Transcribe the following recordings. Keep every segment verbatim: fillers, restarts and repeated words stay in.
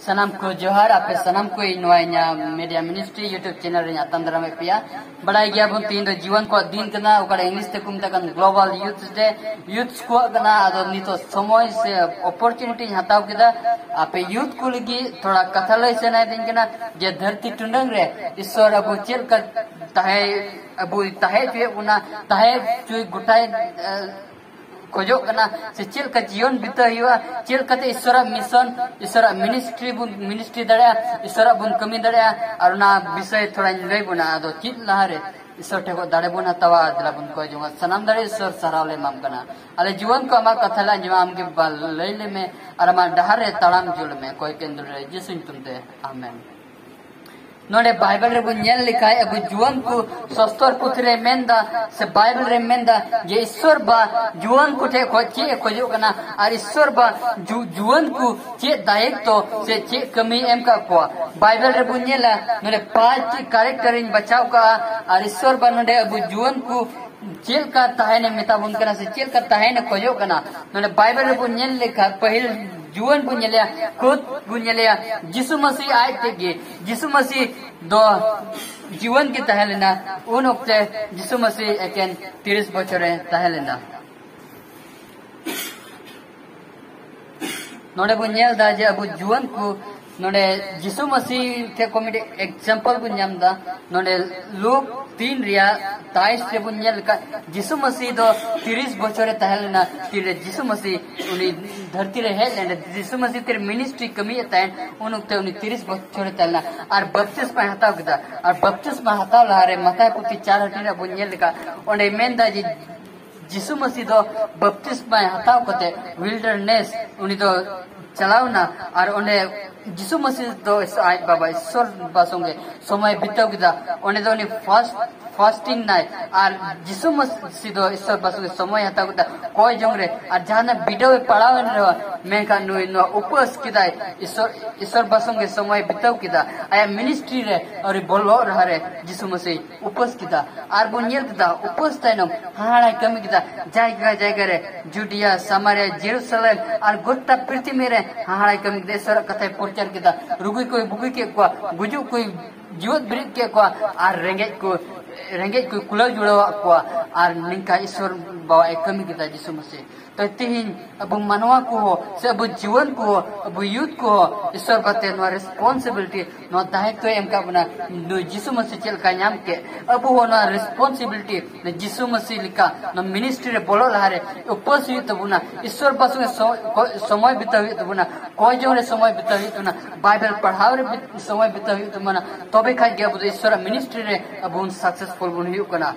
ᱥᱟᱱᱟᱢ ᱠᱚ ᱡᱚᱦᱟᱨ᱾ ᱟᱯᱮ ᱥᱟᱱᱟᱢ ᱠᱚ ᱤᱧ ᱱᱚᱣᱟ ᱤᱧᱟᱹᱜ ᱢᱤᱰᱤᱭᱟ ᱢᱤᱱᱤᱥᱴᱨᱤ ᱭᱩᱴᱩᱵ ᱪᱮᱱᱮᱞ ᱨᱮᱧ ᱟᱛᱟᱝ ᱫᱟᱨᱟᱢᱮᱫ ᱯᱮᱭᱟ᱾ ᱵᱟᱲᱟᱭ ᱜᱮᱭᱟᱵᱚᱱ, ᱛᱮᱦᱮᱧ ᱫᱚ ᱡᱩᱣᱟᱹᱱ ᱠᱚᱣᱟᱜ ᱫᱤᱱ ᱠᱟᱱᱟ, ᱚᱠᱟᱨᱮ ᱤᱝᱞᱤᱥ ᱛᱮᱠᱚ ᱢᱮᱛᱟᱜ ᱠᱟᱱ ᱜᱞᱳᱵᱟᱞ ᱭᱩᱛᱷ ᱰᱮ᱾ ᱭᱩᱛᱷ ᱠᱚᱣᱟᱜ ᱠᱟᱱᱟ᱾ ᱟᱫᱚ ᱱᱤᱛᱚᱜ ᱥᱚᱢᱚᱭ ᱥᱮ ᱚᱯᱚᱨᱪᱩᱱᱤᱴᱤᱧ ᱦᱟᱛᱟᱣ ᱠᱮᱫᱟ ᱟᱯᱮ ᱭᱩᱛᱷ ᱠᱚ ᱞᱟᱹᱜᱤᱫ ᱛᱷᱚᱲᱟ ᱠᱟᱛᱷᱟ ᱞᱟᱹᱭ ᱥᱟᱱᱟᱭᱮᱫᱤᱧ ᱠᱟᱱᱟ, ᱡᱮ ᱫᱷᱟᱹᱨᱛᱤ ᱴᱩᱰᱟᱹᱝ ᱨᱮ ᱤᱥᱥᱚᱨ ᱟᱵᱚ ᱪᱮᱫ ᱞᱮᱠᱟ ᱛᱟᱦᱮᱸ, ᱟᱵᱚ ᱛᱟᱦᱮᱸ ᱦᱚᱪᱚᱭᱮᱫ ᱵᱚᱱᱟ, ᱛᱟᱦᱮᱸ ᱦᱚᱪᱚᱭ ᱜᱚᱴᱟᱭ, ᱮ, ᱠᱷᱚᱡᱚᱜ ᱠᱟᱱᱟ, ᱥᱮ ᱪᱮᱫ ᱞᱮᱠᱟ ᱡᱤᱭᱚᱱ ᱵᱤᱛᱟᱹᱣ ᱦᱩᱭᱩᱜᱼᱟ, ᱪᱮᱫ ᱞᱮᱠᱟᱛᱮ ᱤᱥᱥᱚᱨᱟᱜ ᱢᱤᱥᱚᱱ, ᱤᱥᱥᱚᱨᱟᱜ ᱢᱤᱱᱤᱥᱴᱨᱤ ᱵᱚᱱ ᱢᱤᱱᱤᱥᱴᱨᱤ ᱫᱟᱲᱮᱭᱟᱜᱼᱟ, ᱤᱥᱥᱚᱨᱟᱜ ᱵᱚᱱ ᱠᱟᱹᱢᱤ ᱫᱟᱲᱮᱭᱟᱜᱼᱟ᱾ ᱟᱨ ᱚᱱᱟ ᱵᱤᱥᱚᱭ ᱛᱷᱚᱲᱟᱧ ᱞᱟᱹᱭ ᱵᱚᱱᱟ᱾ ᱟᱫᱚ ᱪᱮᱫ ᱞᱟᱦᱟᱨᱮ ᱤᱥᱥᱚᱨ ᱴᱷᱮᱱ ᱠᱷᱚᱱ ᱫᱟᱲᱮ ᱵᱚᱱ ᱦᱟᱛᱟᱣᱟ ᱟᱨ ᱫᱮᱞᱟ ᱵᱚᱱ ᱠᱚᱭ ᱡᱚᱝᱟ᱾ ᱥᱟᱱᱟᱢ ᱫᱟᱲᱮ ᱤᱥᱥᱚᱨ ᱥᱟᱨᱦᱟᱣ ᱞᱮ ᱮᱢᱟᱢ ᱠᱟᱱᱟ᱾ ᱟᱞᱮ ᱡᱩᱣᱟᱹᱱ ᱠᱚ ᱟᱢᱟᱜ ᱠᱟᱛᱷᱟ ᱞᱮ ᱟᱸᱡᱚᱢᱟ, ᱟᱢ ᱜᱮ ᱵᱟ-, ᱞᱟᱹᱭ ᱞᱮᱢᱮ ᱟᱨ ᱟᱢᱟᱜ ᱰᱟᱦᱟᱨ ᱨᱮ ᱛᱟᱲᱟᱢ ᱦᱚᱪᱚ ᱞᱮᱢᱮ᱾ ᱠᱚᱭ ᱠᱮᱱᱫᱨᱚ ᱨᱮ ᱡᱤᱥᱩ ᱧᱩᱛᱩᱢ ᱛᱮ, ᱟᱢᱮᱱ᱾ ᱱᱚᱰᱮ ᱵᱟᱭᱵᱮᱞ ᱨᱮᱵᱚᱱ ᱧᱮᱞ ᱞᱮᱠᱷᱟᱡ ᱟᱵᱚ ᱡᱩᱣᱟᱹᱱ ᱠᱚ ᱥᱚᱥᱛᱚᱨ ᱯᱩᱛᱷᱤ ᱨᱮ ᱢᱮᱱᱫᱟ ᱥᱮ ᱵᱟᱭᱵᱮᱞ ᱨᱮ ᱢᱮᱱᱫᱟ ᱡᱮ ᱤᱥᱥᱚᱨ ᱵᱟ ᱡᱩᱣᱟᱹᱱ ᱠᱚ ᱴᱷᱮᱡ ᱠᱷᱚᱡ ᱪᱮᱫ ᱮ ᱠᱷᱚᱡᱚᱜ ᱠᱟᱱᱟ ᱟᱨ ᱤᱥᱥᱚᱨ ᱵᱟ ᱡᱩ-, ᱡᱩᱣᱟᱹᱱ ᱠᱚ ᱪᱮᱫ ᱫᱟᱭᱤᱛᱛᱚ ᱥᱮ ᱪᱮᱫ ᱠᱟᱹᱢᱤ ᱮᱢ ᱠᱟᱜ ᱠᱚᱣᱟ᱾ ᱵᱟᱭᱵᱮᱞ ᱨᱮᱵᱚᱱ ᱧᱮᱞᱟ ᱱᱚᱰᱮ ᱯᱟᱸᱪ ᱴᱤ ᱠᱟᱨᱮᱠᱴᱟᱨ ᱤᱧ ᱵᱟᱪᱷᱟᱣ ᱠᱟᱜᱼᱟ ᱟᱨ ᱤᱥᱥᱚᱨ ᱵᱟ ᱱᱚᱰᱮ ᱟᱵᱚ ᱡᱩᱣᱟᱹᱱ ᱠᱚ ᱪᱮᱫ ᱞᱮᱠᱟ ᱛᱟᱦᱮᱱᱮ ᱢᱮᱛᱟ ᱵᱚᱱ ᱠᱟᱱᱟ ᱥᱮ ᱪᱮᱫ ᱞᱮᱠᱟ ᱛᱟᱦᱮᱱᱮ ᱠᱷᱚᱡᱚᱜ ᱠᱟᱱᱟ᱾ ᱱᱚᱰᱮ ᱵᱟᱭᱵᱮᱞ ᱨᱮᱵᱚᱱ ᱧᱮᱞ ᱞᱮᱠᱷᱟᱱ ᱯᱟᱹᱦᱤᱞ ᱡᱩᱣᱟᱹᱱ ᱵᱚᱱ ᱧᱮᱞᱮᱭᱟ, ᱠᱷᱩᱫ ᱵᱚᱱ ᱧᱮᱞᱮᱭᱟ, ᱡᱤᱥᱩ ᱢᱟᱹᱥᱤ ᱟᱡ ᱛᱮᱜᱮ, ᱡᱤᱥᱩ ᱢᱟᱹᱥᱤ ᱫᱚ ᱡᱩᱣᱟᱹᱱ ᱜᱮ ᱛᱟᱦᱮᱸ ᱞᱮᱱᱟ᱾ ᱩᱱ ᱚᱠᱛᱮ ᱡᱤᱥᱩ ᱢᱟᱹᱥᱤ ᱮᱠᱮᱱ ᱛᱤᱨᱤᱥ ᱵᱚᱪᱷᱚᱨᱮ ᱛᱟᱦᱮᱸ ᱞᱮᱱᱟ᱾ ᱱᱚᱰᱮ ᱵᱚᱱ ᱧᱮᱞ ᱮᱫᱟ ᱡᱮ ᱟᱵᱚ ᱡᱩᱣᱟᱹᱱ ᱠᱚ ᱱᱚᱰᱮ ᱡᱤᱥᱩ ᱢᱟᱹᱥᱤ ᱴᱷᱮᱱ ᱠᱷᱚᱱ ᱢᱤᱫᱴᱮᱡ ᱮᱠᱡᱟᱢᱯᱚᱞ ᱵᱚᱱ ᱧᱟᱢ ᱮᱫᱟ᱾ ᱱᱚᱰᱮ ᱞᱩᱠ ᱛᱤᱱ ᱨᱮᱭᱟᱜ ᱛᱟᱭᱤᱥ ᱨᱮᱵᱚᱱ ᱧᱮᱞ ᱞᱮᱠᱷᱟᱱ ᱡᱤᱥᱩ ᱢᱟᱹᱥᱤ ᱫᱚ ᱛᱤᱨᱤᱥ ᱵᱚᱪᱷᱚᱨᱮ ᱛᱟᱦᱮᱸ ᱞᱮᱱᱟ᱾ ᱛᱤᱨᱮ ᱡᱤᱥᱩ ᱢᱟᱹᱥᱤ ᱩᱱᱤ ᱫᱷᱟᱹᱨᱛᱤ ᱨᱮ ᱦᱮᱡ ᱞᱮᱱᱟ, ᱡᱤᱥᱩ ᱢᱟᱹᱥᱤ ᱛᱤᱨᱮ ᱢᱤᱱᱤᱥᱴᱨᱤ ᱠᱟᱹᱢᱤᱭᱮᱫ ᱛᱟᱦᱮᱸᱱ, ᱩᱱ ᱚᱠᱛᱮ ᱩᱱᱤ ᱛᱤᱨᱤᱥ ᱵᱚᱪᱷᱚᱨᱮ ᱛᱟᱦᱮᱸ ᱞᱮᱱᱟ ᱟᱨ ᱵᱟᱯᱛᱤᱥᱢᱟᱭ ᱦᱟᱛᱟᱣ ᱠᱮᱫᱟ᱾ ᱟᱨ ᱵᱟᱯᱛᱤᱥᱢᱟ ᱦᱟᱛᱟᱣ ᱞᱟᱦᱟᱨᱮ ᱢᱟᱛᱟᱭ ᱯᱩᱛᱷᱤ ᱪᱟᱨ ᱦᱟᱹᱴᱤᱧ ᱨᱮ ᱵᱚᱱ ᱧᱮᱞ ᱞᱮᱠᱷᱟᱱ ᱚᱸᱰᱮ ᱢᱮᱱᱫᱟ ᱡᱮ ᱡᱤᱥᱩ ᱢᱟᱹᱥᱤ ᱫᱚ ᱵᱟᱯᱛᱤᱥᱢᱟᱭ ᱦᱟᱛᱟᱣ ᱠᱟᱛᱮ ᱣᱤᱞᱰᱟᱨᱱᱮᱥ ᱩᱱᱤ ᱫᱚ ᱪᱟᱞᱟᱣ ᱮᱱᱟ᱾ ᱟᱨ ᱚᱸᱰᱮ ᱡᱤᱥᱩ ᱢᱟᱹᱥᱤ ᱫᱚ ᱟᱡ ᱵᱟᱵᱟ ᱤᱥᱥᱚᱨ ᱵᱟ ᱥᱚᱸᱜᱮ ᱥᱚᱢᱚᱭ ᱵᱤᱛᱟᱹᱣ ᱠᱮᱫᱟ᱾ ᱚᱸᱰᱮ ᱫᱚ ᱩᱱᱤ ᱯᱷᱟᱥᱴ fasting ᱱᱟᱭ, ᱟᱨ ᱡᱤᱥᱩ ᱢᱟᱹᱥᱤ ᱫᱚ ᱤᱥᱚᱨ ᱵᱟᱥᱩ ᱜᱮ ᱥᱚᱢᱚᱭ ᱦᱟᱛᱟᱣ ᱠᱮᱫᱟ ᱠᱚᱭ ᱡᱚᱝ ᱨᱮ, ᱟᱨ ᱡᱟᱦᱟᱱᱟᱜ ᱵᱤᱰᱟᱹᱣ ᱮ ᱯᱟᱲᱟᱣ ᱮᱱ ᱨᱮᱦᱚᱸ, ᱢᱮᱱᱠᱷᱟᱱ ᱱᱩᱭ ᱱᱚᱣᱟ ᱩᱯᱟᱹᱥ ᱠᱮᱫᱟᱭ, ᱤᱥᱚᱨ, ᱤᱥᱚᱨ ᱵᱟᱥᱩ ᱜᱮ ᱥᱚᱢᱚᱭ ᱵᱤᱛᱟᱹᱣ ᱠᱮᱫᱟ᱾ ᱟᱭᱟᱜ ministry ᱨᱮ ᱟᱹᱣᱨᱤ ᱵᱚᱞᱚᱜ ᱞᱟᱦᱟ ᱨᱮ ᱡᱤᱥᱩ ᱢᱟᱹᱥᱤ ᱩᱯᱟᱹᱥ ᱠᱮᱫᱟ᱾ ᱟᱨ ᱵᱚᱱ ᱧᱮᱞ ᱠᱮᱫᱟ, ᱩᱯᱟᱹᱥ ᱛᱟᱭᱱᱚᱢ ᱦᱟᱦᱟᱲᱟᱭ ᱠᱟᱹᱢᱤ ᱠᱮᱫᱟ᱾ ᱡᱟᱭᱜᱟ ᱡᱟᱭᱜᱟ ᱨᱮ, ᱡᱩᱰᱤᱭᱟ, ᱥᱟᱢᱟᱨᱤᱭᱟ, ᱡᱮᱨᱩᱥᱟᱞᱮᱢ ᱟᱨ ᱜᱚᱴᱟ ᱯᱨᱤᱛᱷᱤᱵᱤ ᱨᱮ ᱦᱟᱦᱟᱲᱟᱭ ᱠᱟᱹᱢᱤ ᱠᱮᱫᱟ᱾ ᱤᱥᱚᱨᱟᱜ ᱠᱟᱛᱷᱟᱭ ᱯᱨᱚᱪᱟᱨ ᱠᱮᱫᱟ᱾ ᱨᱩᱜᱤ ᱠᱚᱭ ᱵᱩᱜᱤ ᱠᱮᱫ ᱠᱚᱣᱟ, ᱜᱩᱡᱩᱜ ᱠᱚᱭ ᱡᱤᱣᱮᱫ ᱵᱮᱨᱮᱫ ᱠᱮᱫ ᱠᱚᱣᱟ, ᱟᱨ ᱨᱮᱸᱜᱮᱡ ᱠᱚ, ᱨᱮᱸᱜᱮᱡ ᱠᱚ ᱠᱩᱞᱟᱹᱣ ᱡᱩᱲᱟᱹᱣᱟᱜ ᱠᱚᱣᱟ᱾ ᱟᱨ ᱱᱤᱝᱠᱟ ᱤᱥᱚᱨ ᱵᱟᱵᱟ ᱮ ᱠᱟᱹᱢᱤ ᱠᱮᱫᱟ ᱡᱤᱥᱩ ᱢᱟᱹᱥᱤ᱾ ᱛᱚ ᱛᱤᱦᱤᱧ ᱟᱵᱚ ᱢᱟᱱᱣᱟ ᱠᱚᱦᱚᱸ ᱥᱮ ᱟᱵᱚ ᱡᱩᱣᱟᱹᱱ ᱠᱚᱦᱚᱸ, ᱟᱵᱚ youth ᱠᱚᱦᱚᱸ ᱤᱥᱚᱨ ᱵᱟᱵᱟ ᱛᱮ ᱱᱚᱣᱟ responsibility, ᱱᱚᱣᱟ ᱫᱟᱭᱤᱛᱛᱚᱭ ᱮᱢ ᱠᱟᱜ ᱵᱚᱱᱟ᱾ ᱱᱩᱭ ᱡᱤᱥᱩ ᱢᱟᱹᱥᱤ ᱪᱮᱫ ᱞᱮᱠᱟ ᱧᱟᱢ ᱠᱮᱫ, ᱟᱵᱚ ᱦᱚᱸ ᱱᱚᱣᱟ responsibility ᱡᱤᱥᱩ ᱢᱟᱹᱥᱤ ᱞᱮᱠᱟ ᱱᱚᱣᱟ ministry ᱨᱮ ᱵᱚᱞᱚᱜ ᱞᱟᱦᱟᱨᱮ ᱩᱯᱟᱹᱥ ᱦᱩᱭᱩᱜ ᱛᱟᱵᱚᱱᱟ, ᱤᱥᱚᱨ ᱵᱟᱵᱟ ᱥᱚᱸᱜᱮ ᱥᱚ-, ᱠᱚ-, ᱥᱚᱢᱚᱭ ᱵᱤᱛᱟᱹᱣ ᱦᱩᱭᱩᱜ ᱛᱟᱵᱚᱱᱟ, ᱠᱚᱭ ᱡᱚᱝ ᱨᱮ ᱥᱚᱢᱚᱭ ᱵᱤᱛᱟᱹᱣ ᱦᱩᱭᱩᱜ ᱛᱟᱵᱚᱱᱟ, ᱵᱟᱭᱵᱮᱞ ᱯᱟᱲᱦᱟᱣ ᱨᱮ ᱵᱤ-, ᱥᱚᱢᱚᱭ ᱵᱤᱛᱟᱹᱣ ᱦᱩᱭᱩᱜ ᱛᱟᱵᱚᱱᱟ᱾ ᱛᱚᱵᱮ ᱠᱷᱟᱡ ᱜᱮ ᱟᱵᱚ ᱫᱚ ᱤᱥᱚᱨᱟᱜ ministry ᱨᱮ ᱟᱵᱚ ᱵᱚᱱ successful ᱵᱚᱱ ᱦᱩᱭᱩᱜ ᱠᱟᱱᱟ᱾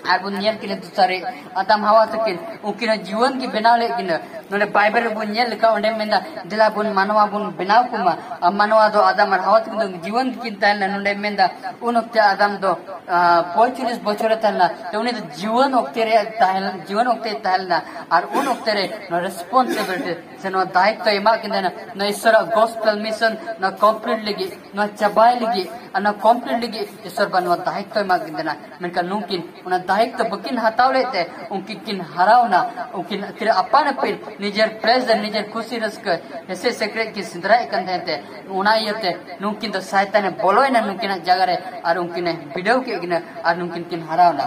ᱟᱨ ᱵᱚᱱ ᱧᱮᱞ ᱠᱤᱱᱟ ᱫᱚᱥᱟᱨᱤ ᱟᱫᱟᱢ ᱦᱟᱣᱟ ᱛᱟᱹᱠᱤᱱ, ᱩᱱᱠᱤᱱ ᱦᱚᱸ ᱡᱩᱣᱟᱹᱱ ᱜᱮ ᱵᱮᱱᱟᱣ ᱞᱮᱫ ᱠᱤᱱᱟ᱾ ᱱᱚᱰᱮ ᱵᱟᱭᱵᱮᱞ ᱨᱮᱵᱚᱱ ᱧᱮᱞ ᱞᱮᱠᱷᱟᱱ ᱚᱸᱰᱮ ᱢᱮᱱᱫᱟ, "ᱫᱮᱞᱟ ᱵᱚᱱ ᱢᱟᱱᱣᱟ ᱵᱚᱱ ᱵᱮᱱᱟᱣ ᱠᱚᱢᱟ, ᱟᱨ ᱢᱟᱱᱣᱟ ᱫᱚ ᱟᱫᱟᱢ ᱟᱨ ᱦᱟᱣᱟ ᱛᱟᱹᱠᱤᱱ ᱫᱚ ᱡᱩᱣᱟᱹᱱ ᱜᱮᱠᱤᱱ ᱛᱟᱦᱮᱸ ᱞᱮᱱᱟ᱾" ᱱᱚᱰᱮ ᱢᱮᱱᱫᱟ, ᱩᱱ ᱚᱠᱛᱮ ᱟᱫᱟᱢ ᱫᱚ, ᱟ, ᱯᱚᱸᱭᱛᱨᱤᱥ ᱵᱚᱪᱷᱚᱨᱮ ᱛᱟᱦᱮᱸ ᱞᱮᱱᱟ᱾ ᱛᱚ ᱩᱱᱤ ᱫᱚ ᱡᱩᱣᱟᱹᱱ ᱚᱠᱛᱮ ᱨᱮ ᱛᱟᱦᱮᱸ ᱞᱮᱱᱟ, ᱡᱩᱣᱟᱹᱱ ᱚᱠᱛᱮᱭ ᱛᱟᱦᱮᱸ ᱞᱮᱱᱟ᱾ ᱟᱨ ᱩᱱ ᱚᱠᱛᱮ ᱨᱮ ᱱᱚᱣᱟ responsibility ᱥᱮ ᱱᱚᱣᱟ ᱫᱟᱭᱤᱛᱛᱚ ᱮᱢᱟᱜ ᱠᱤᱱ ᱛᱟᱦᱮᱱᱟ, ᱱᱚᱣᱟ ᱤᱥᱚᱨᱟᱜ gospel mission ᱱᱚᱣᱟ complete ᱞᱟᱹᱜᱤᱫ, ᱱᱚᱣᱟ ᱪᱟᱵᱟᱭ ᱞᱟᱹᱜᱤᱫ, ᱟᱨ ᱱᱚᱣᱟ complete ᱞᱟᱹᱜᱤᱫ ᱤᱥᱚᱨ ᱵᱟ ᱱᱚᱣᱟ ᱫᱟᱭᱤᱛᱛᱚ ᱮᱢᱟᱜ ᱠᱤᱱ ᱛᱟᱦᱮᱱᱟ᱾ ᱢᱮᱱᱠᱷᱟᱱ ᱱᱩᱠᱤᱱ ᱚᱱᱟ ᱫᱟᱭᱤᱛᱛᱚ ᱵᱟᱹᱠᱤᱱ ᱦᱟᱛᱟᱣ ᱞᱮᱫ ᱛᱮ ᱩᱱᱠᱤᱱ ᱠᱤᱱ ᱦᱟᱨᱟᱣᱱᱟ᱾ ᱩᱱᱠᱤᱱ ᱛᱤᱨᱮ ᱟᱯᱟᱱ ᱟᱹᱯᱤᱱ ᱱᱤᱡᱮᱨ pleasure, ᱱᱤᱡᱮᱨ ᱠᱩᱥᱤ ᱨᱟᱹᱥᱠᱟᱹ, ᱦᱮᱸᱥᱮ ᱥᱮᱠᱨᱮᱡ ᱠᱤᱱ ᱥᱮᱸᱫᱽᱨᱟᱭᱮᱫ ᱠᱟᱱ ᱛᱟᱦᱮᱸ ᱛᱮ, ᱚᱱᱟ ᱤᱭᱟᱹᱛᱮ ᱱᱩᱠᱤᱱ ᱫᱚ ᱥᱟᱭᱛᱟᱱᱮ ᱵᱚᱞᱚᱭᱮᱱᱟ ᱱᱩᱠᱤᱱᱟᱜ ᱡᱟᱭᱜᱟ ᱨᱮ, ᱟᱨ ᱩᱱᱠᱤᱱᱮ ᱵᱤᱰᱟᱹᱣ ᱠᱮᱫ ᱠᱤᱱᱟ, ᱟᱨ ᱱᱩᱠᱤᱱ ᱠᱤᱱ ᱦᱟᱨᱟᱣᱱᱟ᱾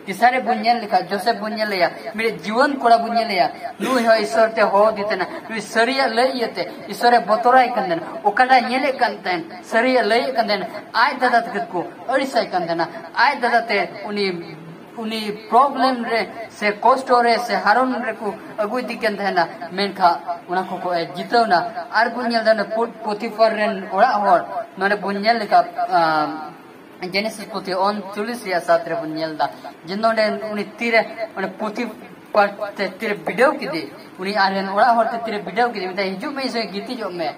ᱛᱮᱥᱟᱨ ᱨᱮ ᱵᱚᱱ ᱧᱮᱞ ᱞᱮᱠᱷᱟᱱ, ᱡᱳᱥᱮᱯ ᱵᱚᱱ ᱧᱮᱞᱮᱭᱟ, ᱢᱤᱫ ᱡᱩᱣᱟᱹᱱ ᱠᱚᱲᱟ ᱵᱚᱱ ᱧᱮᱞᱮᱭᱟ, ᱱᱩᱭ ᱦᱚᱸ ᱤᱥᱚᱨ ᱛᱮ ᱦᱚᱦᱚ ᱟᱫᱮ ᱛᱟᱦᱮᱱᱟ, ᱱᱩᱭ ᱥᱟᱹᱨᱤᱭᱟᱜ ᱞᱟᱹᱭ ᱤᱭᱟᱹᱛᱮ ᱤᱥᱚᱨᱮ ᱵᱚᱛᱚᱨᱟᱭ ᱠᱟᱱ ᱛᱟᱦᱮᱱᱟ᱾ ᱚᱠᱟᱴᱟᱜ ᱧᱮᱞᱮᱫ ᱠᱟᱱ ᱛᱟᱦᱮᱱ, ᱥᱟᱹᱨᱤᱭᱟᱜ ᱞᱟᱹᱭᱮᱫ ᱠᱟᱱ ᱛᱟᱦᱮᱱ, ᱟᱡ ᱫᱟᱫᱟ ᱛᱟᱠᱚ ᱠᱚ ᱟᱹᱲᱤᱥᱟᱭ ᱠᱟᱱ ᱛᱟᱦᱮᱱᱟ᱾ ᱟᱡ ᱫᱟᱫᱟ ᱛᱮ ᱩᱱᱤ, ᱩᱱᱤ problem ᱨᱮ ᱥᱮ ᱠᱚᱥᱴᱚ ᱨᱮ ᱥᱮ ᱦᱟᱨᱚᱱ ᱨᱮᱠᱚ ᱟᱹᱜᱩ ᱤᱫᱤ ᱠᱟᱱ ᱛᱟᱦᱮᱱᱟ, ᱢᱮᱱᱠᱷᱟᱱ ᱚᱱᱟ ᱠᱚᱠᱚ ᱮ ᱡᱤᱛᱟᱹᱣ ᱮᱱᱟ᱾ ᱟᱨ ᱵᱚᱱ ᱧᱮᱞ ᱮᱫᱟ ᱚᱸᱰᱮ ᱯᱩ-, ᱯᱚᱛᱤᱯᱷᱟᱨ ᱨᱮᱱ ᱚᱲᱟᱜ ᱦᱚᱲ, ᱱᱚᱰᱮ ᱵᱚᱱ ᱧᱮᱞ ᱞᱮᱠᱟ, ᱟᱢ, ᱡᱮᱱᱮᱥᱤᱥ ᱯᱩᱛᱷᱤ ᱩᱱᱪᱚᱞᱞᱤᱥ ᱨᱮᱭᱟᱜ ᱥᱟᱛ ᱨᱮᱵᱚᱱ ᱧᱮᱞ ᱮᱫᱟ, ᱡᱮ ᱱᱚᱰᱮ ᱩᱱᱤ ᱛᱤᱨᱮ ᱚᱱᱮ ᱯᱩᱛᱷᱤ ᱯᱟᱴ ᱛᱮ ᱛᱤᱨᱮ ᱵᱤᱰᱟᱹᱣ ᱠᱮᱫᱮ, ᱩᱱᱤ ᱟᱡ ᱨᱮᱱ ᱚᱲᱟᱜ ᱦᱚᱲ ᱛᱮ ᱛᱤᱨᱮ ᱵᱤᱰᱟᱹᱣ ᱠᱮᱫᱮ, ᱢᱮᱛᱟᱭ, "ᱦᱤᱡᱩᱜ ᱢᱮ, ᱤᱧ ᱥᱚᱸᱜᱮ ᱜᱤᱛᱤᱡᱚᱜ ᱢᱮ,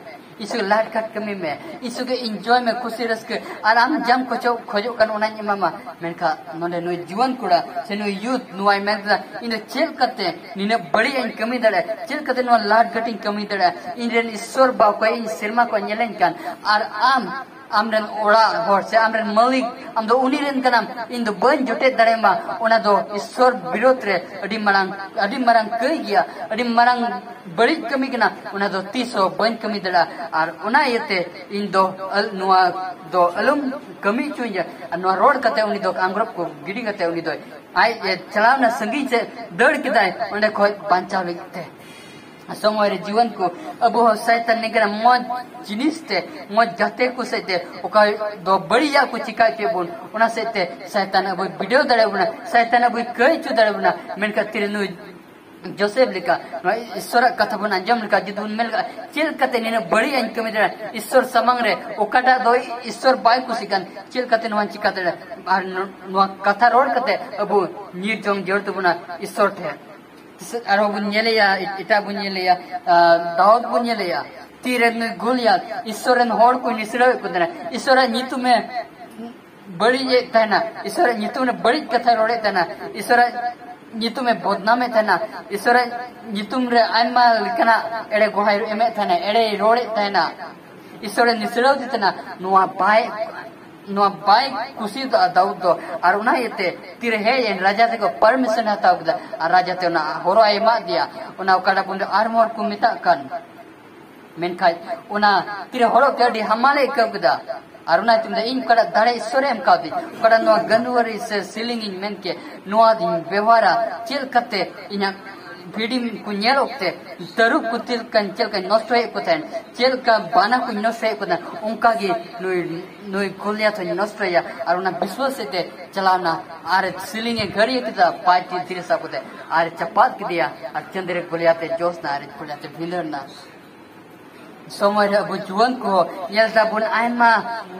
ᱤᱥᱩ ᱞᱟᱴ ᱠᱟᱴ ᱠᱟᱹᱢᱤ ᱢᱮ, ᱤᱥᱩ ᱜᱮ ᱤᱱᱡᱚᱭ ᱢᱮ, ᱠᱷᱩᱥᱤ ᱨᱟᱹᱥᱠᱟᱹ, ᱟᱨ ᱟᱢ ᱡᱟᱢ ᱠᱷᱚᱡᱚᱜ ᱠᱷᱚᱡᱚᱜ ᱠᱟᱱ ᱚᱱᱟᱧ ᱮᱢᱟᱢᱟ᱾ ᱢᱮᱱᱠᱷᱟᱱ ᱱᱚᱰᱮ ᱱᱩᱭ ᱡᱩᱣᱟᱹᱱ ᱠᱚᱲᱟ ᱥᱮ ᱱᱩᱭ ᱭᱩᱛᱷ ᱱᱚᱣᱟᱭ ᱢᱮᱱ ᱠᱮᱫᱟ, ᱤᱧ ᱫᱚ ᱪᱮᱫ ᱞᱮᱠᱟᱛᱮ ᱱᱤᱱᱟᱹᱜ ᱵᱟᱹᱲᱤᱡ ᱤᱧ ᱠᱟᱹᱢᱤ ᱫᱟᱲᱮᱭᱟᱜᱼᱟ? ᱪᱮᱫ ᱞᱮᱠᱟᱛᱮ ᱱᱚᱣᱟ ᱞᱟᱴ ᱜᱷᱟᱴ ᱤᱧ ᱠᱟᱹᱢᱤ ᱫᱟᱲᱮᱭᱟᱜᱼᱟ? ᱤᱧ ᱨᱮᱱ ᱤᱥᱥᱚᱨ ᱵᱟ ᱚᱠᱚᱭ ᱤᱧ ᱥᱮᱨᱢᱟ ᱠᱚ ᱧᱮᱞᱮᱧ ᱠᱟᱱ, ᱟᱨ ᱟᱢ, ᱟᱢ ᱨᱮᱱ ᱚᱲᱟᱜ ᱦᱚᱲ ᱥᱮ ᱟᱢ ᱨᱮᱱ ᱢᱟᱹᱞᱤᱠ, ᱟᱢ ᱫᱚ ᱩᱱᱤ ᱨᱮᱱ ᱠᱟᱱᱟᱢ, ᱤᱧ ᱫᱚ ᱵᱟᱹᱧ ᱡᱚᱴᱮᱫ ᱫᱟᱲᱮᱭᱟᱢᱟ᱾ ᱚᱱᱟ ᱫᱚ ᱤᱥᱥᱚᱨ ᱵᱤᱨᱳᱫᱷ ᱨᱮ ᱟᱹᱰᱤ ᱢᱟᱨᱟᱝ, ᱟᱹᱰᱤ ᱢᱟᱨᱟᱝ ᱠᱟᱹᱭ ᱜᱮᱭᱟ, ᱟᱹᱰᱤ ᱢᱟᱨᱟᱝ ᱵᱟᱹᱲᱤᱡ ᱠᱟᱹᱢᱤ ᱠᱟᱱᱟ᱾ ᱚᱱᱟ ᱫᱚ ᱛᱤᱥ ᱦᱚᱸ ᱵᱟᱹᱧ ᱠᱟᱹᱢᱤ ᱫᱟᱲᱮᱭᱟᱜᱼᱟ᱾ ᱟᱨ ᱚᱱᱟ ᱤᱭᱟᱹᱛᱮ ᱤᱧ ᱫᱚ ᱟᱞ-, ᱱᱚᱣᱟ ᱫᱚ ᱟᱞᱚᱢ ᱠᱟᱹᱢᱤ ᱦᱚᱪᱚᱧᱟ᱾ ᱟᱨ ᱱᱚᱣᱟ ᱨᱚᱲ ᱠᱟᱛᱮ ᱩᱱᱤ ᱫᱚ ᱟᱝᱨᱚᱵ ᱠᱚ ᱜᱤᱰᱤ ᱠᱟᱛᱮ ᱩᱱᱤ ᱫᱚᱭ ᱟᱡ ᱮ ᱪᱟᱞᱟᱣᱱᱟ ᱥᱟᱺᱜᱤᱧ ᱥᱮᱫ, ᱫᱟᱹᱲ ᱠᱮᱫᱟᱭ ᱚᱸᱰᱮ ᱠᱷᱚᱡ ᱵᱟᱧᱪᱟᱣ ᱞᱟᱹᱜᱤᱫ ᱛᱮ᱾ ᱥᱚᱢᱚᱭ ᱨᱮ ᱡᱤᱣᱚᱱ ᱠᱚ ᱟᱵᱚ ᱦᱚᱸ ᱥᱟᱭᱛᱟᱱ ᱱᱤᱝᱠᱟᱹᱱᱟᱜ ᱢᱚᱡᱽ ᱡᱤᱱᱤᱥ ᱛᱮ, ᱢᱚᱡᱽ ᱜᱟᱛᱮ ᱠᱚ ᱥᱮᱫ ᱛᱮ ᱚᱠᱟ ᱫᱚ ᱵᱟᱹᱲᱤᱡᱟᱜ ᱠᱚ ᱪᱤᱠᱟ ᱦᱚᱪᱚᱭᱮᱫ ᱵᱚᱱ, ᱚᱱᱟ ᱥᱮᱫ ᱛᱮ ᱥᱟᱭᱛᱟᱱ ᱟᱵᱚᱭ ᱵᱤᱰᱟᱹᱣ ᱫᱟᱲᱮᱭᱟᱵᱚᱱᱟ, ᱥᱟᱭᱛᱟᱱ ᱟᱵᱚᱭ ᱠᱟᱹᱭ ᱦᱚᱪᱚ ᱫᱟᱲᱮᱭᱟᱵᱚᱱᱟ᱾ ᱢᱮᱱᱠᱷᱟᱱ ᱛᱤᱨᱮ ᱱᱩᱭ ᱡᱳᱥᱮᱯ ᱞᱮᱠᱟ ᱱᱚᱣᱟ ᱤᱥᱥᱚᱨᱟᱜ ᱠᱟᱛᱷᱟ ᱵᱚᱱ ᱟᱸᱡᱚᱢ ᱞᱮᱠᱟ ᱡᱩᱫᱤ ᱵᱚᱱ ᱢᱮᱱ ᱞᱮᱠᱷᱟᱱ, ᱪᱮᱫ ᱞᱮᱠᱟᱛᱮ ᱱᱤᱱᱟᱹᱜ ᱵᱟᱹᱲᱤᱡ ᱤᱧ ᱠᱟᱹᱢᱤ ᱫᱟᱲᱮᱭᱟᱜᱼᱟ? ᱤᱥᱥᱚᱨ ᱥᱟᱢᱟᱝ ᱨᱮ ᱚᱠᱟᱴᱟᱜ ᱫᱚ ᱤᱥᱥᱚᱨ ᱵᱟᱭ ᱠᱩᱥᱤᱜ ᱠᱟᱱ, ᱪᱮᱫ ᱞᱮᱠᱟᱛᱮ ᱱᱚᱣᱟᱧ ᱪᱤᱠᱟ ᱫᱟᱲᱮᱭᱟᱜᱼᱟ? ᱟᱨ ᱱᱚ-, ᱱᱚᱣᱟ ᱠᱟᱛᱷᱟ ᱨᱚᱲ ᱠᱟᱛᱮ ᱟᱵᱚ ᱧᱤᱨ ᱡᱚᱝ ᱡᱟᱹᱨᱩᱲ ᱛᱟᱵᱚᱱᱟ ᱤᱥᱥᱚᱨ ᱴᱷᱮᱱ᱾ ᱟᱨᱦᱚᱸ ᱵᱚᱱ ᱧᱮᱞᱮᱭᱟ, ᱮᱴᱟᱜ ᱵᱚᱱ ᱧᱮᱞᱮᱭᱟ, ᱟᱸ, ᱫᱟᱣᱩᱫ ᱵᱚᱱ ᱧᱮᱞᱮᱭᱟ, ᱛᱤᱨᱮ ᱱᱩᱭ ᱜᱳᱞᱤᱭᱟᱛ ᱤᱥᱥᱚᱨ ᱨᱮᱱ ᱦᱚᱲ ᱠᱚ ᱱᱤᱥᱲᱟᱹᱣᱮᱫ ᱠᱚ ᱛᱟᱦᱮᱱᱟ, ᱤᱥᱥᱚᱨᱟᱜ ᱧᱩᱛᱩᱢᱮ ᱵᱟᱹᱲᱤᱡᱮᱫ ᱛᱟᱦᱮᱱᱟ, ᱤᱥᱥᱚᱨᱟᱜ ᱧᱩᱛᱩᱢ ᱨᱮ ᱵᱟᱹᱲᱤᱡ ᱠᱟᱛᱷᱟᱭ ᱨᱚᱲᱮᱫ ᱛᱟᱦᱮᱱᱟ, ᱤᱥᱥᱚᱨᱟᱜ ᱧᱩᱛᱩᱢᱮ ᱵᱚᱫᱱᱟᱢᱮᱫ ᱛᱟᱦᱮᱱᱟ, ᱤᱥᱥᱚᱨᱟᱜ ᱧᱩᱛᱩᱢ ᱨᱮ ᱟᱭᱢᱟ ᱞᱮᱠᱟᱱᱟᱜ ᱮᱲᱮ ᱜᱚᱦᱟᱭ ᱮᱢᱮᱫ ᱛᱟᱦᱮᱱᱟ, ᱮᱲᱮᱭ ᱨᱚᱲᱮᱫ ᱛᱟᱦᱮᱱᱟ, ᱤᱥᱥᱚᱨᱮ ᱱᱤᱥᱲᱟᱹᱣᱫᱮ ᱛᱟᱦᱮᱱᱟ᱾ ᱱᱚᱣᱟ ᱵᱟᱭ, ᱱᱚᱣᱟ ᱵᱟᱭ ᱠᱩᱥᱤᱭᱟᱫᱟ ᱫᱟᱣᱩᱫ ᱫᱚ᱾ ᱟᱨ ᱚᱱᱟ ᱤᱭᱟᱹᱛᱮ ᱛᱤᱨᱮ ᱦᱮᱡ ᱮᱱ, ᱨᱟᱡᱟ ᱴᱷᱮᱱ ᱠᱷᱚᱱ ᱯᱟᱨᱢᱤᱥᱚᱱ ᱦᱟᱛᱟᱣ ᱠᱮᱫᱟ, ᱟᱨ ᱨᱟᱡᱟ ᱛᱮ ᱚᱱᱟ ᱦᱚᱨᱚᱜ ᱮ ᱮᱢᱟᱫ ᱫᱮᱭᱟ, ᱚᱱᱟ ᱚᱠᱟᱴᱟᱜ ᱵᱚᱱ ᱟᱨᱢᱚᱨ ᱠᱚ ᱢᱮᱛᱟᱜ ᱠᱟᱱ᱾ ᱢᱮᱱᱠᱷᱟᱱ ᱚᱱᱟ ᱛᱤᱨᱮ ᱦᱚᱨᱚᱜ ᱛᱮ ᱟᱹᱰᱤ ᱦᱟᱢᱟᱞᱮ ᱟᱹᱭᱠᱟᱹᱣ ᱠᱮᱫᱟ᱾ ᱟᱨ ᱚᱱᱟ ᱧᱩᱛᱩᱢ ᱫᱚ ᱤᱧ ᱚᱠᱟᱴᱟᱜ ᱫᱟᱲᱮ ᱤᱥᱥᱚᱨᱮ ᱮᱢ ᱠᱟᱣᱫᱤᱧ, ᱚᱠᱟᱴᱟᱜ ᱱᱚᱣᱟ ᱜᱟᱹᱱᱣᱟᱨᱤ ᱥᱮ ᱥᱤᱞᱤᱝ ᱤᱧ ᱢᱮᱱ ᱠᱮᱫ, ᱱᱚᱣᱟ ᱫᱚᱧ ᱵᱮᱣᱦᱟᱨᱟ᱾ ᱪᱮᱫ ᱞᱮᱠᱟᱛᱮ ᱤᱧᱟᱹᱜ ᱵᱷᱤᱰᱤ ᱠᱚ ᱧᱮᱞ ᱚᱠᱛᱮ ᱛᱟᱹᱨᱩᱵ ᱠᱚ ᱪᱮᱫ ᱞᱮᱠᱟᱧ, ᱪᱮᱫ ᱞᱮᱠᱟᱧ ᱱᱚᱥᱴᱚᱭᱮᱫ ᱠᱚ ᱛᱟᱦᱮᱸᱱ, ᱪᱮᱫ ᱞᱮᱠᱟ ᱵᱟᱱᱟ ᱠᱚᱧ ᱱᱚᱥᱴᱚᱭᱮᱫ ᱠᱚ ᱛᱟᱦᱮᱸᱱ, ᱚᱱᱠᱟ ᱜᱮ ᱱᱩᱭ, ᱱᱩᱭ ᱜᱳᱞᱤᱭᱟᱛ ᱦᱚᱧ ᱱᱚᱥᱴᱚᱭᱟ᱾ ᱟᱨ ᱚᱱᱟ ᱵᱤᱥᱣᱟᱥ ᱛᱮ ᱪᱟᱞᱟᱣᱱᱟ ᱟᱨ ᱥᱤᱞᱤᱝ ᱮ ᱜᱷᱟᱹᱲᱤ ᱠᱮᱫᱟ, ᱵᱟᱭ ᱛᱤ ᱫᱷᱤᱨᱤ ᱥᱟᱵ ᱠᱟᱛᱮ ᱟᱨ ᱪᱟᱯᱟᱫ ᱠᱮᱫᱮᱭᱟ᱾ ᱟᱨ ᱪᱟᱸᱫᱽ ᱨᱮ ᱜᱳᱞᱤᱭᱟᱛ ᱮ ᱡᱚᱥ ᱱᱟ ᱟᱨ ᱜᱳᱞᱤᱭᱟᱛ ᱮ ᱵᱷᱤᱸᱫᱟᱹᱲ ᱱᱟ᱾ ᱥᱚᱢᱚᱭ ᱨᱮ ᱟᱵᱚ ᱡᱩᱣᱟᱹᱱ ᱠᱚ ᱧᱮᱞ ᱫᱟᱵᱚᱱ, ᱟᱭᱢᱟ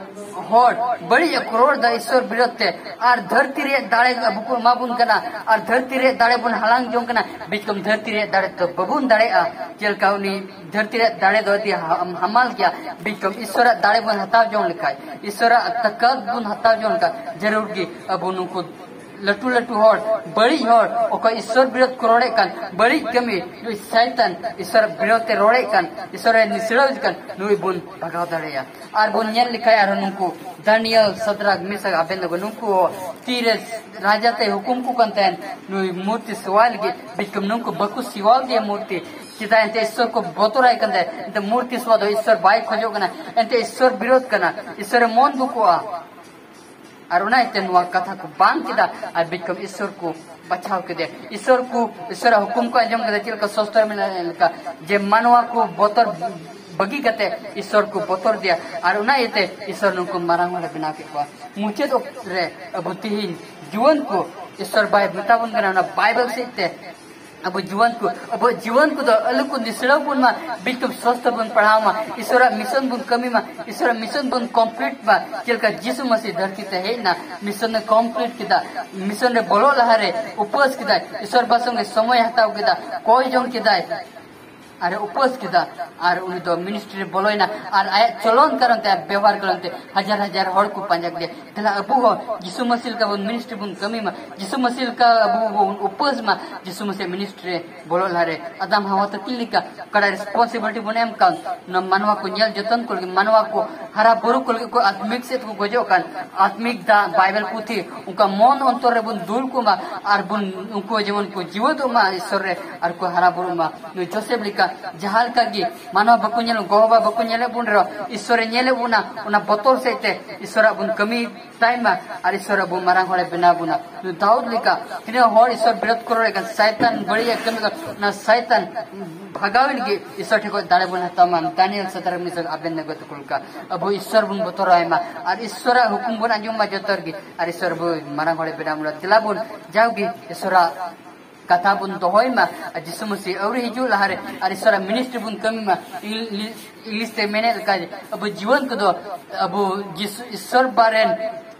ᱦᱚᱲ ᱵᱟᱹᱲᱤᱡ ᱟᱜ ᱠᱚ ᱨᱚᱲ ᱫᱟ ᱤᱥᱥᱚᱨ ᱵᱤᱨᱚᱫᱷ ᱛᱮ, ᱟᱨ ᱫᱷᱟᱹᱨᱛᱤ ᱨᱮᱭᱟᱜ ᱫᱟᱲᱮ ᱟᱵᱚ ᱠᱚ ᱮᱢᱟ ᱵᱚᱱ ᱠᱟᱱᱟ, ᱟᱨ ᱫᱷᱟᱹᱨᱛᱤ ᱨᱮᱭᱟᱜ ᱫᱟᱲᱮ ᱵᱚᱱ ᱦᱟᱞᱟᱝ ᱡᱚᱝ ᱠᱟᱱᱟ᱾ ᱵᱤᱪᱠᱚᱢ ᱫᱷᱟᱹᱨᱛᱤ ᱨᱮᱭᱟᱜ ᱫᱟᱲᱮ ᱫᱚ ᱵᱟᱵᱚᱱ ᱫᱟᱲᱮᱭᱟᱜᱼᱟ᱾ ᱪᱮᱫ ᱞᱮᱠᱟ ᱩᱱᱤ ᱫᱷᱟᱹᱨᱛᱤ ᱨᱮᱭᱟᱜ ᱫᱟᱲᱮ ᱫᱚ ᱟᱹᱰᱤ ᱦᱟ-, ᱦᱟᱢᱟᱞ ᱜᱮᱭᱟ᱾ ᱵᱤᱪᱠᱚᱢ ᱤᱥᱥᱚᱨᱟᱜ ᱫᱟᱲᱮ ᱵᱚᱱ ᱦᱟᱛᱟᱣ ᱡᱚᱝ ᱞᱮᱠᱷᱟᱡ, ᱤᱥᱥᱚᱨᱟᱜ ᱛᱟᱠᱟᱛ ᱵᱚᱱ ᱦᱟᱛᱟᱣ ᱡᱚᱝ ᱞᱮᱠᱷᱟᱡ, ᱡᱟᱹᱨᱩᱲ ᱜᱮ ᱟᱵᱚ ᱱᱩᱠᱩ ᱞᱟᱹᱴᱩ ᱞᱟᱹᱴᱩ ᱦᱚᱲ, ᱵᱟᱹᱲᱤᱡ ᱦᱚᱲ, ᱚᱠᱚᱭ ᱤᱥᱥᱚᱨ ᱵᱤᱨᱳᱫᱷ ᱠᱚ ᱨᱚᱲᱮᱫ ᱠᱟᱱ, ᱵᱟᱹᱲᱤᱡ ᱠᱟᱹᱢᱤ, ᱱᱩᱭ ᱥᱟᱭᱛᱟᱱ ᱤᱥᱥᱚᱨ ᱵᱤᱨᱳᱫᱷ ᱛᱮ ᱨᱚᱲᱮᱫ ᱠᱟᱱ, ᱤᱥᱥᱚᱨ ᱮ ᱱᱤᱥᱲᱟᱹᱣᱮᱫ ᱠᱟᱱ, ᱱᱩᱭ ᱵᱚᱱ ᱵᱷᱟᱜᱟᱣ ᱫᱟᱲᱮᱭᱟᱜᱼᱟ᱾ ᱟᱨ ᱵᱚᱱ ᱧᱮᱞ ᱞᱮᱠᱷᱟᱡ ᱟᱨᱦᱚᱸ ᱱᱩᱠᱩ ᱫᱟᱱᱤᱭᱮᱞ, ᱥᱟᱫᱨᱟᱠ, ᱢᱮᱥᱟᱠ, ᱟᱵᱮᱫᱱᱮᱜᱳ, ᱱᱩᱠᱩ ᱦᱚᱸ ᱛᱤᱨᱮ ᱨᱟᱡᱟ ᱛᱮ ᱦᱩᱠᱩᱢ ᱠᱚ ᱠᱟᱱ ᱛᱟᱦᱮᱱ, ᱱᱩᱭ ᱢᱩᱨᱛᱤ ᱥᱮᱣᱟᱭ ᱞᱟᱹᱜᱤᱫ, ᱵᱤᱪᱠᱚᱢ ᱱᱩᱠᱩ ᱵᱟᱠᱚ ᱥᱮᱣᱟ ᱞᱮᱫᱮᱭᱟ ᱢᱩᱨᱛᱤ᱾ ᱪᱮᱫᱟᱜ? ᱮᱱᱛᱮ ᱤᱥᱥᱚᱨ ᱠᱚ ᱵᱚᱛᱚᱨᱟᱭ ᱠᱟᱱ ᱛᱟᱦᱮᱸ᱾ ᱮᱱᱛᱮ ᱢᱩᱨᱛᱤ ᱥᱮᱣᱟ ᱫᱚ ᱤᱥᱥᱚᱨ ᱵᱟᱭ ᱠᱷᱚᱡᱚᱜ ᱠᱟᱱᱟ, ᱮᱱᱛᱮ ᱤᱥᱥᱚᱨ ᱵᱤᱨᱳᱫᱷ ᱠᱟᱱᱟ, ᱤᱥᱥᱚᱨᱮ ᱢᱚᱱ ᱫᱩᱠᱷᱚᱜᱼᱟ᱾ ᱟᱨ ᱚᱱᱟ ᱤᱭᱟᱹᱛᱮ ᱱᱚᱣᱟ ᱠᱟᱛᱷᱟ ᱠᱚ ᱵᱟᱝ ᱠᱮᱫᱟ, ᱟᱨ ᱵᱤᱪᱠᱚᱢ ᱤᱥᱥᱚᱨ ᱠᱚ ᱵᱟᱪᱷᱟᱣ ᱠᱮᱫᱮᱭᱟ᱾ ᱤᱥᱥᱚᱨ ᱠᱚ, ᱤᱥᱥᱚᱨᱟᱜ ᱦᱩᱠᱩᱢ ᱠᱚ ᱟᱸᱡᱚᱢ ᱠᱮᱫᱟ, ᱪᱮᱫ ᱞᱮᱠᱟ ᱥᱚᱥᱛᱚᱨ ᱢᱮᱱᱟᱜ ᱞᱮᱠᱟ, ᱡᱮ ᱢᱟᱱᱣᱟ ᱠᱚ ᱵᱚᱛᱚᱨ ᱵᱟᱹᱜᱤ ᱠᱟᱛᱮ ᱤᱥᱥᱚᱨ ᱠᱚ ᱵᱚᱛᱚᱨ ᱫᱮᱭᱟ, ᱟᱨ ᱚᱱᱟ ᱤᱭᱟᱹᱛᱮ ᱤᱥᱥᱚᱨ ᱱᱩᱠᱩ ᱢᱟᱨᱟᱝ ᱦᱚᱲᱮ ᱵᱮᱱᱟᱣ ᱠᱮᱫ ᱠᱚᱣᱟ᱾ ᱢᱩᱪᱟᱹᱫ ᱚᱠᱛᱚ ᱨᱮ ᱟᱵᱚ ᱛᱤᱦᱤᱧ ᱡᱩᱣᱟᱹᱱ ᱠᱚ ᱤᱥᱥᱚᱨ ᱵᱟᱭ ᱢᱮᱛᱟ ᱵᱚᱱ ᱠᱟᱱᱟ, ᱚᱱᱟ ᱵᱟᱭᱵᱮᱞ ᱥᱮᱫ ᱛᱮ ᱟᱵᱚ ᱡᱩᱣᱟᱹᱱ ᱠᱚ, ᱟᱵᱚ ᱡᱩᱣᱟᱹᱱ ᱠᱚᱫᱚ ᱟᱞᱚ ᱠᱚ ᱱᱤᱥᱲᱟᱹᱣ ᱵᱚᱱ ᱢᱟ, ᱵᱤᱪᱠᱚᱢ ᱥᱚᱥᱛᱚ ᱵᱚᱱ ᱯᱟᱲᱦᱟᱣ ᱢᱟ, ᱤᱥᱥᱚᱨᱟᱜ ᱢᱤᱥᱚᱱ ᱵᱚᱱ ᱠᱟᱹᱢᱤ ᱢᱟ, ᱤᱥᱥᱚᱨᱟᱜ ᱢᱤᱥᱚᱱ ᱵᱚᱱ ᱠᱚᱢᱯᱞᱤᱴ ᱢᱟ᱾ ᱪᱮᱫ ᱞᱮᱠᱟ ᱡᱤᱥᱩ ᱢᱟᱹᱥᱤ ᱫᱷᱟᱹᱨᱛᱤ ᱛᱮ ᱦᱮᱡ ᱮᱱᱟ, ᱢᱤᱥᱚᱱ ᱮ ᱠᱚᱢᱯᱞᱤᱴ ᱠᱮᱫᱟ, ᱢᱤᱥᱚᱱ ᱨᱮ ᱵᱚᱞᱚᱜ ᱞᱟᱦᱟᱨᱮ ᱩᱯᱟᱹᱥ ᱠᱮᱫᱟᱭ, ᱤᱥᱥᱚᱨ ᱵᱟ ᱥᱚᱸᱜᱮ ᱥᱚᱢᱚᱭ ᱦᱟᱛᱟᱣ ᱠᱮᱫᱟ, ᱠᱚᱭ ᱡᱚᱝ ᱠᱮᱫᱟᱭ, ᱟᱨ ᱮ ᱩᱯᱟᱹᱥ ᱠᱮᱫᱟ, ᱟᱨ ᱩᱱᱤ ᱫᱚ ᱢᱤᱱᱤᱥᱴᱨᱤ ᱨᱮ ᱵᱚᱞᱚᱭᱮᱱᱟ, ᱟᱨ ᱟᱭᱟᱜ ᱪᱚᱞᱚᱱ ᱠᱟᱨᱚᱱ ᱛᱮ, ᱟᱭᱟᱜ ᱵᱮᱵᱚᱦᱟᱨ ᱠᱟᱨᱚᱱ ᱛᱮ ᱦᱟᱡᱟᱨ ᱦᱟᱡᱟᱨ ᱦᱚᱲ ᱠᱚ ᱯᱟᱸᱡᱟ ᱠᱮᱫᱮᱭᱟ᱾ ᱛᱟᱦᱞᱮ ᱟᱵᱚ ᱦᱚᱸ ᱡᱤᱥᱩ ᱢᱟᱹᱥᱤ ᱞᱮᱠᱟ ᱵᱚᱱ ᱢᱤᱱᱤᱥᱴᱨᱤ ᱵᱚᱱ ᱠᱟᱹᱢᱤ ᱢᱟ, ᱡᱤᱥᱩ ᱢᱟᱹᱥᱤ ᱞᱮᱠᱟ ᱟᱵᱚ ᱵᱚᱱ ᱩᱯᱟᱹᱥ ᱢᱟ, ᱡᱤᱥᱩ ᱢᱟᱹᱥᱤ ᱢᱤᱱᱤᱥᱴᱨᱤ ᱨᱮ ᱵᱚᱞᱚᱜ ᱞᱟᱦᱟᱨᱮ ᱟᱫᱟᱢ ᱦᱟᱣᱟ ᱛᱟᱹᱠᱤᱱ ᱞᱮᱠᱟ ᱚᱠᱟᱴᱟᱜ ᱨᱮᱥᱯᱚᱱᱥᱤᱵᱤᱞᱤᱴᱤ ᱵᱚᱱ ᱮᱢ ᱠᱟᱱ, ᱚᱱᱟ ᱢᱟᱱᱣᱟ ᱠᱚ ᱧᱮᱞ ᱡᱚᱛᱚᱱ ᱠᱚ ᱞᱟᱹᱜᱤᱫ, ᱢᱟᱱᱣᱟ ᱠᱚ ᱦᱟᱨᱟ ᱵᱩᱨᱩ ᱠᱚ ᱞᱟᱹᱜᱤᱫ, ᱠᱚ ᱟᱛᱢᱤᱠ ᱥᱮᱫ ᱠᱚ ᱜᱚᱡᱚᱜ ᱠᱟᱱ, ᱟᱛᱢᱤᱠ ᱫᱟᱜ ᱵᱟᱭᱵᱮᱞ ᱯᱩᱛᱷᱤ ᱚᱱᱠᱟ ᱢᱚᱱ ᱚᱱᱛᱚᱨ ᱨᱮᱵᱚᱱ ᱫᱩᱞ ᱠᱚᱢᱟ, ᱟᱨ ᱵᱚᱱ ᱩᱱᱠᱩ ᱡᱮᱢᱚᱱ ᱠᱚ ᱡᱤᱣᱮᱫᱚᱜ ᱢᱟ ᱤᱥᱥᱚᱨ ᱨᱮ, ᱟᱨ ᱠᱚ ᱦᱟᱨᱟ ᱵᱩᱨᱩᱜ ᱢᱟ᱾ ᱱᱩᱭ ᱡᱳᱥᱮᱯ ᱞᱮᱠᱟ ᱡᱟᱦᱟᱸ ᱞᱮᱠᱟ ᱜᱮ ᱢᱟᱱᱣᱟ ᱵᱟᱠᱚ ᱧᱮᱞ, ᱜᱚ ᱵᱟᱵᱟ ᱵᱟᱠᱚ ᱧᱮᱞᱮᱫ ᱵᱚᱱ ᱨᱮᱦᱚᱸ, ᱤᱥᱥᱚᱨᱮ ᱧᱮᱞᱮᱫ ᱵᱚᱱᱟ, ᱚᱱᱟ ᱵᱚᱛᱚᱨ ᱥᱮᱫ ᱛᱮ ᱤᱥᱥᱚᱨᱟᱜ ᱵᱚᱱ ᱠᱟᱹᱢᱤ ᱛᱟᱭ ᱢᱟ, ᱟᱨ ᱤᱥᱥᱚᱨ ᱟᱵᱚ ᱢᱟᱨᱟᱝ ᱦᱚᱲᱮ ᱵᱮᱱᱟᱣ ᱵᱚᱱᱟ᱾ ᱱᱩᱭ ᱫᱟᱣᱩᱫ ᱞᱮᱠᱟ ᱛᱤᱱᱟᱹᱜ ᱦᱚᱲ ᱤᱥᱥᱚᱨ ᱵᱤᱨᱳᱫᱷ ᱠᱚ ᱨᱚᱲᱮᱫ ᱠᱟᱱ, ᱥᱟᱭᱛᱟᱱ ᱵᱟᱹᱲᱤᱡ ᱮ ᱠᱟᱹᱢᱤ ᱠᱟᱱ, ᱚᱱᱟ ᱥᱟᱭᱛᱟᱱ ᱵᱷᱟᱜᱟᱣ ᱞᱟᱹᱜᱤᱫ ᱤᱥᱥᱚᱨ ᱴᱷᱮᱱ ᱠᱷᱚᱱ ᱫᱟᱲᱮ ᱵᱚᱱ ᱦᱟᱛᱟᱣ ᱢᱟ᱾ ᱫᱟᱱᱤᱭᱮᱞ, ᱥᱟᱫᱨᱟᱠ, ᱢᱮᱥᱟᱠ, ᱟᱵᱮᱫᱱᱮᱜᱳ ᱛᱟᱠᱚ ᱞᱮᱠᱟ ᱟᱵᱚ ᱤᱥᱥᱚᱨ ᱵᱚᱱ ᱵᱚᱛᱚᱨᱟᱭ ᱢᱟ, ᱟᱨ ᱤᱥᱥᱚᱨᱟᱜ ᱦᱩᱠᱩᱢ ᱵᱚᱱ ᱟᱸᱡᱚᱢ ᱢᱟ ᱡᱚᱛᱚ ᱨᱮᱜᱮ, ᱟᱨ ᱤᱥᱥᱚᱨ ᱟᱵᱚ ᱢᱟᱨᱟᱝ ᱦᱚᱲᱮ ᱵᱮᱱᱟᱣ ᱵᱚᱱᱟ᱾ ᱫᱮᱞᱟ ᱵᱚᱱ ᱡᱟᱣᱜᱮ ᱤᱥᱥᱚᱨᱟᱜ ᱠᱟᱛᱷᱟ ᱵᱚᱱ ᱫᱚᱦᱚᱭ ᱢᱟ᱾ ᱟᱨ ᱡᱤᱥᱩ ᱢᱟᱹᱥᱤ ᱟᱹᱣᱨᱤ ᱦᱤᱡᱩᱜ ᱞᱟᱦᱟᱨᱮ ᱟᱨ ᱤᱥᱚᱨᱟᱜ ᱢᱤᱱᱤᱥᱴᱨᱤ ᱵᱚᱱ ᱠᱟᱹᱢᱤ ᱢᱟ᱾ ᱤᱝ-, ᱤᱝᱞᱤᱥ ᱛᱮ ᱢᱮᱱᱮᱫ ᱞᱮᱠᱟ, ᱟᱵᱚ ᱡᱤᱭᱚᱱ ᱠᱚᱫᱚ ᱟᱵᱚ ᱡᱤᱥᱩ ᱤᱥᱚᱨ ᱵᱟᱨᱮᱱ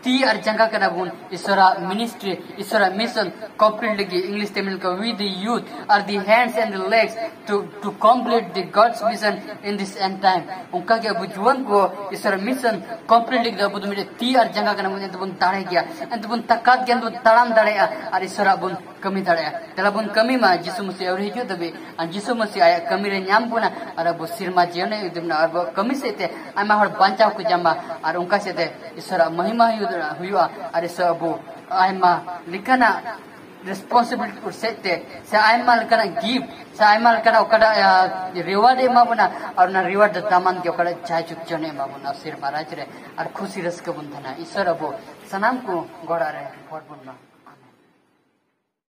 ᱛᱤ ᱟᱨ ᱡᱟᱸᱜᱟ ᱠᱟᱱᱟ ᱵᱚᱱ᱾ ᱤᱥᱚᱨᱟᱜ ᱢᱤᱱᱤᱥᱴᱨᱤ, ᱤᱥᱚᱨᱟᱜ ᱢᱤᱥᱚᱱ ᱠᱚᱢᱯᱞᱤᱴ ᱞᱟᱹᱜᱤᱫ, ᱤᱝᱞᱤᱥ ᱛᱮ ᱢᱮᱱ ᱞᱮᱠᱟ, we the youth are the hands and the legs to, to complete the God's mission in this end time. ᱚᱱᱠᱟ ᱜᱮ ᱟᱵᱚ ᱡᱩᱣᱟᱹᱱ ᱠᱚ ᱤᱥᱚᱨᱟᱜ ᱢᱤᱥᱚᱱ ᱠᱚᱢᱯᱞᱤᱴ ᱞᱟᱹᱜᱤᱫ ᱫᱚ ᱟᱵᱚ ᱫᱚ ᱢᱤᱫᱴᱮᱱ ᱛᱤ ᱟᱨ ᱡᱟᱸᱜᱟ ᱠᱟᱱᱟ ᱵᱚᱱ, ᱮᱱᱛᱮ ᱵᱚᱱ ᱫᱟᱲᱮ ᱜᱮᱭᱟ, ᱮᱱᱛᱮ ᱵᱚᱱ ᱛᱟᱠᱟᱛ ᱜᱮᱭᱟ, ᱮᱱᱛᱮ ᱵᱚᱱ ᱛᱟᱲᱟᱢ ᱫᱟᱲᱮᱭᱟᱜᱼᱟ ᱟᱨ ᱤᱥᱚᱨᱟᱜ ᱵᱚᱱ ᱠᱟᱹᱢᱤ ᱫᱟᱲᱮᱭᱟᱜᱼᱟ᱾ ᱫᱮᱞᱟ ᱵᱚᱱ ᱠᱟᱹᱢᱤ ᱢᱟ ᱡᱤᱥᱩ ᱢᱟᱹᱥᱤ ᱟᱹᱣᱨᱤ ᱦᱤᱡᱩᱜ ᱫᱷᱟᱹᱵᱤᱡ, ᱟᱨ ᱡᱤᱥᱩ ᱢᱟᱹᱥᱤ ᱟᱭᱟᱜ ᱠᱟᱹᱢᱤ ᱨᱮ ᱧᱟᱢ ᱵᱚᱱᱟ ᱟᱨ ᱟᱵᱚ ᱥᱮᱨᱢᱟ ᱡᱤᱭᱚᱱ ᱮ ᱤᱫᱤ ᱵᱚᱱᱟ᱾ ᱟᱵᱚᱣᱟᱜ ᱠᱟᱹᱢᱤ ᱥᱮᱫ ᱛᱮ ᱟᱭᱢᱟ ᱦᱚᱲ ᱵᱟᱧᱪᱟᱣ ᱠᱚ ᱧᱟᱢᱟ ᱟᱨ ᱚᱱᱠᱟ ᱥᱮᱫ ᱛᱮ ᱤᱥᱚᱨᱟᱜ ᱢᱚᱦᱤᱢᱟ ᱦᱩᱭᱩᱜ, ᱦᱩᱭᱩᱜᱼᱟ ᱟᱨ ᱤᱥᱚᱨ ᱟᱵᱚ ᱟᱭᱢᱟ ᱞᱮᱠᱟᱱᱟᱜ ᱨᱮᱥᱯᱚᱱᱥᱤᱵᱤᱞᱤᱴᱤ ᱥᱮᱫ ᱛᱮ ᱥᱮ ᱟᱭᱢᱟ ᱞᱮᱠᱟᱱᱟᱜ ᱜᱤᱯᱷᱴ ᱥᱮ ᱟᱭᱢᱟ ᱞᱮᱠᱟᱱᱟᱜ ᱚᱠᱟᱴᱟᱜ ᱨᱤᱣᱟᱨᱰ ᱮ ᱮᱢᱟ ᱵᱚᱱᱟ ᱟᱨ ᱚᱱᱟ ᱨᱤᱣᱟᱨᱰ ᱫᱚ ᱫᱟᱢᱟᱱ ᱜᱮ, ᱚᱠᱟᱴᱟᱜ ᱡᱟᱭᱡᱩᱜᱽ ᱡᱤᱭᱚᱱ ᱮ ᱮᱢᱟ ᱵᱚᱱᱟ ᱥᱮᱨᱢᱟ ᱨᱟᱡᱽ ᱨᱮ ᱟᱨ ᱠᱷᱩᱥᱤ ᱨᱟᱹᱥᱠᱟᱹ ᱵᱚᱱ ᱛᱟᱦᱮᱱᱟ᱾ ᱤᱥᱚᱨ ᱟᱵᱚ ᱥᱟᱱᱟᱢ ᱠᱚ ᱜᱚᱲᱟ ᱨᱮ ᱦᱚᱲ ᱵᱚᱱ ᱢᱟ᱾